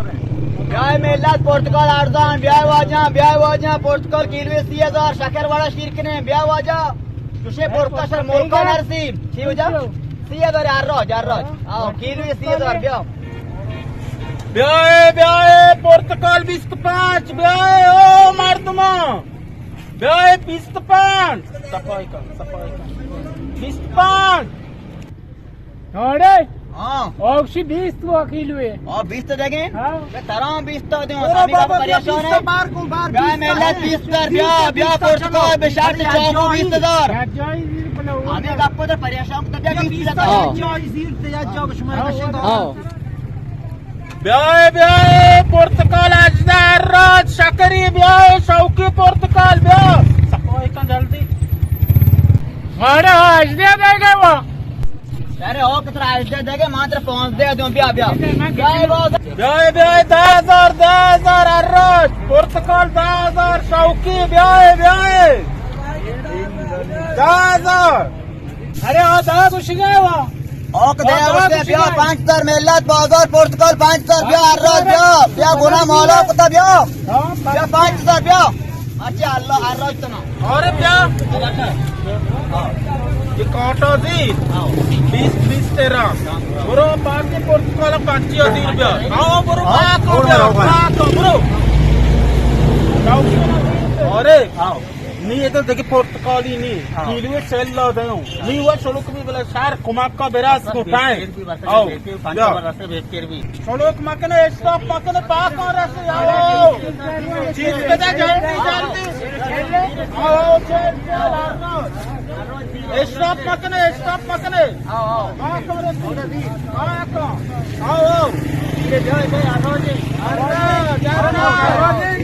بیائے ملت پرتگال ارزان، بیائے واجہ، بیائے واجہ، پرتگال کیلوے سی ہزار، شکر وڑا شیر کنیں، بیائے واجہ۔ چوشیں پرتگال شر ملکا نرسیم۔ چی وجہ؟ سی ہزار ہر روچ، ہر روچ۔ آؤ، کیلوے سی ہزار، بیا۔ بیائے، بیائے، پرتگال بیست پانچ، بیائے، او مردمان۔ بیائے، بیست پانچ۔ صفائی کن، صفائی کن۔ بیست پانچ۔ اڑے؟ ہاں۔ اوکشی بیست وا کیلو ہے۔ ہاں، بیست دگے؟ ہاں۔ میں ترا بیست دے، برو ہمیں بابا، بیا پریشان بیست ہے۔ بار کو بار بیا بیست ملت ہے۔ بیست ہزار، بیا، بیا بیست پرتگال، چلو۔ بشرط چاقو بیست ہزار۔ ہمیں گپ تو پریشان تو بیا بیست ہزار۔ ہاں۔ بیائے، بیائے، پرتگال ہژدہ ہر روچ، شکری بیائے، شوقی پرتگال بیا۔ صفائی کن جلدی۔ مارا ہژدہ دے گئے وا۔ ارے او کترا ہژدہ دے گئے، ماتر پانزدہ دوں، بیا، بیا۔ بیائے، بیائے، بیائے، دہ ہزار، دہ ہزار ہر روچ، پرتگال دہ ہزار، شوقی بیائے، بیائے۔ دہ ہزار۔ ارے آ دہ گوشگے وا۔ اوک دے آ دہ گوشگے، بیا گوشگے۔ پانچ ہزار ملت بازار پرتگال پانچ ہزار بیا ہر روچ بیا۔ بیا گنا مالا کتا بیا۔ ہاں، بیا پانچ ہزار بیا۔ اچھا اللہ ہر روچ تنا۔ ارے بیا۔ یہ کانٹا زی۔ بیست بیست تیرہ۔ برو باقی پرتگال پانچ ہزار بیا۔ آؤ برو ہاں، باقی برو، بیا۔ برو۔ باقی برو۔ ارے۔ آؤ۔ نی اے تو دگہ پرتکالی نی، ہاں۔ کیلوے چل ءَ دیوں۔ ہاں۔ نی وا شلوک بی بلے شہر کمک کا براس کو ٹائم۔ آؤ۔ یا۔ شلوک مکنے، اسٹاپ مکنے، پاک اور رسے، آؤ۔ چیز پہ دے جلدی، جلدی۔ آؤ، آؤ، چل، چل، آؤ۔ اسٹاپ مکنے، اسٹاپ مکنے۔ آؤ، آؤ۔ پاک اور رسے۔ پاک۔ آؤ، آؤ۔ یہ جائے، جائے، آؤ جی۔ آؤ، جائے، آؤ۔